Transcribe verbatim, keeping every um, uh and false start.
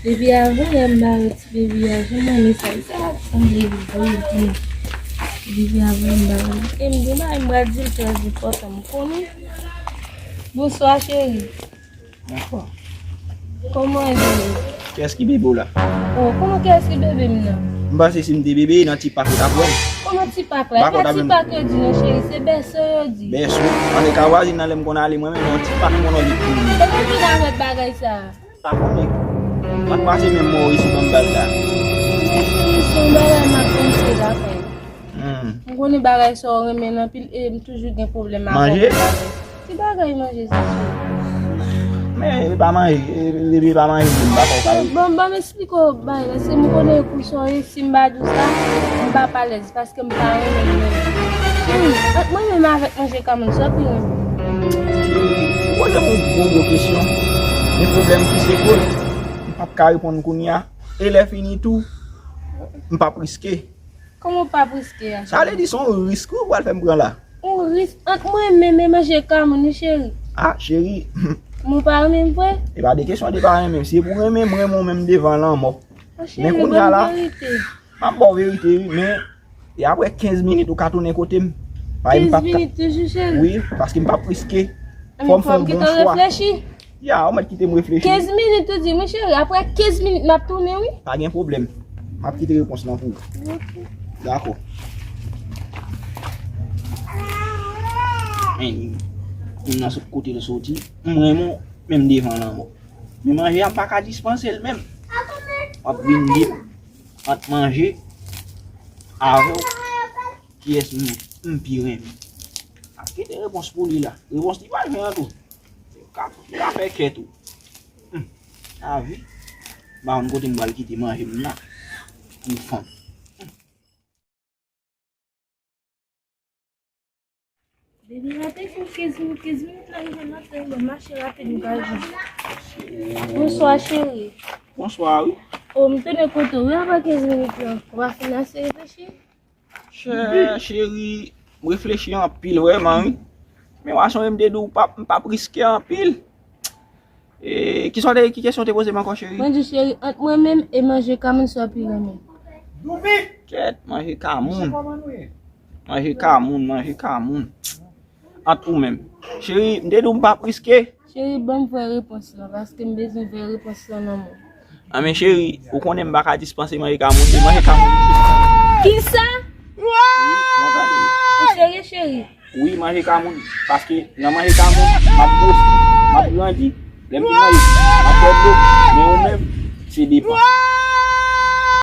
Depi avan yè m ba yo ti bebe a, jan manmi sa, sa ap sanble vre tou. Depi avan yè m ba yo. E m gen bagay m pral di l trè enpòtan, m konnen. Bonswa, cheri. Bonswa. Kòman w ye? Kiyès ki bebe w la? Oh, kòman kiyès ki bebe m nan? M panse si m te bebe, nan ti pak ou t ap wè m. Kòman ti pak la? E pa ti pak yo di non, cheri, se bèso yo di. Bèso? Ann e ka vwazin nan lè m konn ale mwen menm, nan ti pak mwen non li pou mwen. Kòman w vin avèk bagay sa a? M pa konnen. M pa pase menm mò isit ban m bal la. Men cheri, se yon bagay m ap panse la, frè. Hmm. M konnen bagay sa w renmen l anpil e m toujou gen pwoblèm avè w pou bagay. Ki bagay manje sa, cheri? Men, e pa manje, e, e, e pa manje, m pa fè w kare. Bon, bon, ban m esplike w bagay la. Se m konnen kou sa w ye, si m pa di w sa, m p ap alèz. Paske m pa renmen l menm. Hmm, ant mwen menm avèk manje kamoun, sa w pi renmen? Ou poze m yon gwo, gwo kesyon. Men pwoblèm ki se kou l, m p ap ka reponn kounye a. E lè fini tou, m p ap riske. Kòman w p ap riske a, cheri? Sa vle di se yon risk wi ou pral fè m pran la. Yon risk ant mwen menm e manje kamoun wi, cheri. Ah, cheri. Men w pa renmen m vre? E pa de kesyon de pa renmen m. Si se pou renmen m, renmen w menm devan lanmò. Ah, cheri, ban m verite. Men kounye a la, m ap ba w verite wi, men e apre kenz minit ou ka tounen kote m. Paske m p ap ka. Kenz minit toujou, cheri? Wi, paske m p ap riske. Fò m fè yon bon chwa. Reflechi. Ya, ou mèt kite m reflechi. Kenz minit ou di m, wi, cheri, apre kenz minit m ap tounen, wi. Pa gen pwoblèm. M ap kite repons lan pou ou. Ok. Dakò. Men, moun nan sot kote l soti. M renmen w, menm devan lanmò. Men manje a m pa ka dispanse l menm. W ap vin di m ant manje avè w, kiyès m, m pi renmen. M ap kite repons pou li la. Repons li pa jwenn an tou. Li ka, li ka fè kè tou. Hmm. Lavi. M pa konn kote m pral kite manje m la. Pou fanm. Bebe, la te fin kenz minit, kenz minit la rive nan tan, bon, mache rapid, m pral jwenn. Bonswa, cheri. Bonswa, wi. Oh, m tounen kote w, wi, apre kenz minit lan. Ou pa fin ase reflechi? Chè, cheri, m reflechi anpil, vrèman, wi. Men w a sonje m te di w, m p ap, m p ap riske anpil. E, kisa w te, ki kesyon w te poze m ankò, cheri? Mwen di, cheri, ant mwen menm e manje kamoun, sa w pi renmen? Kèt, manje kamoun. Manje kamoun, manje kamoun. Ant ou menm. Cheri, m te di w m p ap riske. Cheri, ban m vrè repons lan, paske m bezwen vrè repons lan nan men w. A men cheri, ou konnen m pa ka dispanse manje kamoun, se manje kamoun. Kisa? Ou serye, cheri? Wi, manje kamoun. Paske nan manje kamoun, m ap gwosi, m ap grandi. Lè m fin manje, m ap pèdi dlo. Men ou menm, se depans.